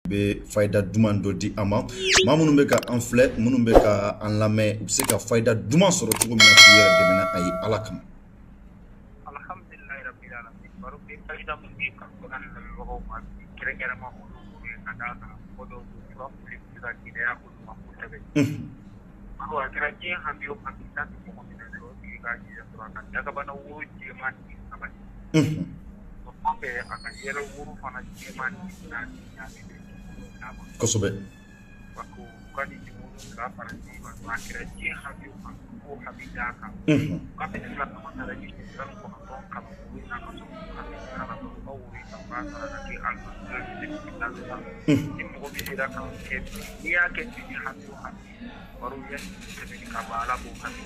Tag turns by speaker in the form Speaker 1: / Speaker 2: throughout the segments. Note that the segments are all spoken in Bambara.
Speaker 1: Bɛ fayida duman dɔ di an ma. Maa minnu bɛ ka an filɛ, minnu bɛ ka an lamɛn, u bɛ se ka fayida duman sɔrɔ cogo min na k'u yɛrɛ dɛmɛ a ye Ala kama.
Speaker 2: Alhamdulilayi rabbil alamin. Baro bɛ fayida mun di kanubaga ni lamɛnbagaw ma bi, kɛrɛnkɛrɛnma olu ye ka d'a kan mɔgɔ dɔw bɛ fura fili bɛ se ka gɛlɛya olu ma kosɛbɛ. Baro a kɛra diɲɛ hami o hami n'a bɛ mɔgɔ min na dɔrɔn, o tigi k'a jija dɔrɔn a ka dagabana woro jɛman ni sabali. O kɔfɛ, a ka yɛlɛ woro fana jɛman ni naani ɲaami bɛ d'a ma. Parce que u ka nin wolonwula fara ɲɔgɔn kan, a kɛra diɲɛ hami o hami, k'o hami d'a kan. Ka bɛ tila kama taara ni 19 kalan woro in na ka sɔrɔ k'u hami d'a la, u ka woro in ta, u k'a saraka di alhamdulilayi. Ni mɔgɔ min sera k'a kɛ bi, n'i y'a kɛ bi ni hami o hami, baro yanni sɛbɛnni ka ban, Ala b'o hami.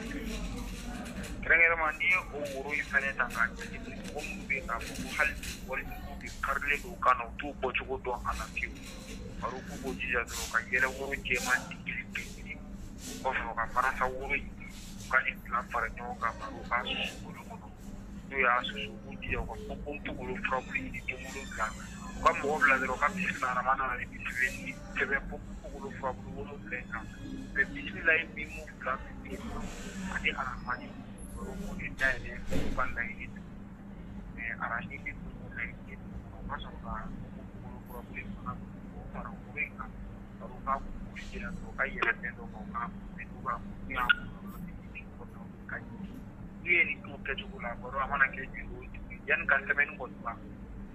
Speaker 2: Kɛrɛnkɛrɛnma, n'i ye o woro in fɛnɛ ta k'a jateminɛ, mɔgɔ minnu bɛ yen k'a fɔ ko hali bi wari jugu de karilen don u kan na, u t'u bɔcogo dɔn a la fiyewu, baro k'u b'o jija dɔrɔn ka yɛlɛ woro jɛman di kelen bɛɛ ɲini. O kɔfɛ, u ka marasa woro ɲini, u ka nin fila fara ɲɔgɔn kan, baro u k'a susu golo kɔnɔ. N'u y'a susu, u b'u jija u ka ponponpogolo furabulu ɲini den wolonwula. U ka mɔgɔ bila dɔrɔn u ka bisimila ramana ni bisimila sɛbɛn ponponpogolo furabulu wolonwula in kan. Mɛ bisimilayi min mun fila min bɛ yen nɔ ani aramani, baro k'o de dayɛlɛ u ka laɲini. Mɛ arani min b'u laɲini, u ka sɔrɔ ka ponponpogolo furabulu in fana k'o fara woro in kan. Baro k'a k'o jira dɔrɔn, u ka yɛlɛ fɛn dɔ kan, u k'a n'u b'a n'u y'a ka ɲini. N'u ye nin t'o kɛcogo la, baro a mana kɛ juru o juru, yanni ka sɛbɛnni kɔni ban,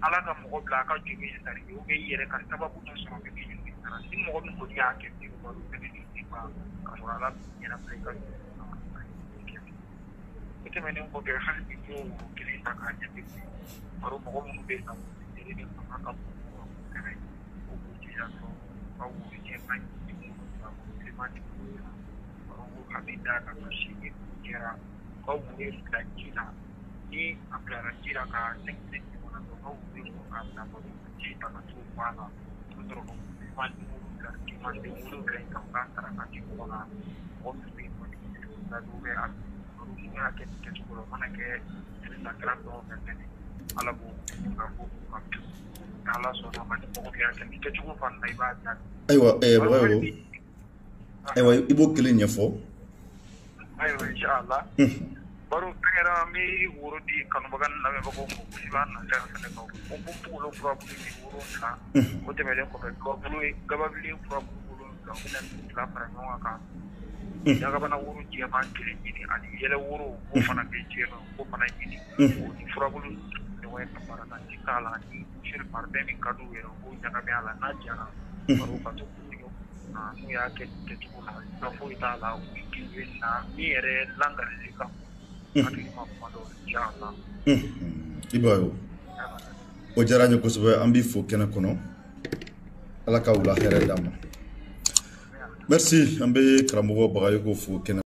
Speaker 2: Ala ka mɔgɔ bila a ka juru in sari ye, ou bien i yɛrɛ ka sababu dɔ sɔrɔ min bɛ juru in sara. Ni mɔgɔ min kɔni y'a kɛ bi, baro sɛbɛnni tɛ ban ka sɔrɔ Ala ɲɛna i ka juru kɛ. O tɛmɛnen kɔfɛ, hali bi n'i y'o woro kelen ta k'a jateminɛ, baro mɔgɔ minnu bɛ yen ka fɔ de fanga ka bon kosɛbɛ, u k'u jija dɔrɔn u ka woro jɛman ɲini wolonwula, woro bilenman ni wolonwula, baro k'u hami d'a kan ka seegin dugu jɛra, u ka woro in bila ji la. Ni a bilara ji la ka 5 minutes ɲɔgɔn na dɔrɔn, u ka woro in bɔ k'a bila, baro ka ji ta ka t'o bɔ a la. U bɛ sɔrɔ ka bilenman den wolonwula, finman den wolonwula in ta, u k'a saraka di mɔgɔ la, mɔgɔ min bɛ yen nɔ ni la dɔw bɛ a baro n'u y'a kɛ nin kɛcogo la, o mana kɛ silamɛya fɛn o fɛn fɛnɛ, Ala b'o ka bɔ u kan pewu. Ala sɔnna ma, ni mɔgɔ min y'a kɛ nin kɛcogo fana na, i b'a jaabi.
Speaker 1: Ayiwa, Bagayogo, ayiwa, i b'o kelen ɲɛfɔ.
Speaker 2: Ayiwa, inshallah. Baro fɛnkɛra, an bɛ woro di kanubaga ni lamɛnbagaw ma kosɛbɛ an nasira fɛnɛ kan. Ponponpogolo furabulu ni wolonwula, o tɛmɛnen kɔfɛ, gababilen furabulu wolonwula, u bɛna nin fila fara ɲɔgɔn kan, dagabana woro jɛman kelen ɲini ani yɛlɛ woro, o fana bɛ jɛman, o fana ɲini, o ni furabulu ɲɔgɔn ye ka baraka ji k'a la ni seli parfum min ka d'u yɛrɛ, u b'o ɲagami a la. N'a jara, baro ka to k'u tigɛ n'u y'a kɛ nin kɛcogo la, ka foyi t'a la, u bɛ na min yɛrɛ langalili ka hakili ma kuma dɔw, inshallah.
Speaker 1: I b'a ye, o diyara n ye kosɛbɛ. An b'i fo kɛnɛ kɔnɔ. Ala ka wula hɛrɛ d'an ma. Merci. An bɛ karamɔgɔ Bagayogo fo kɛnɛ.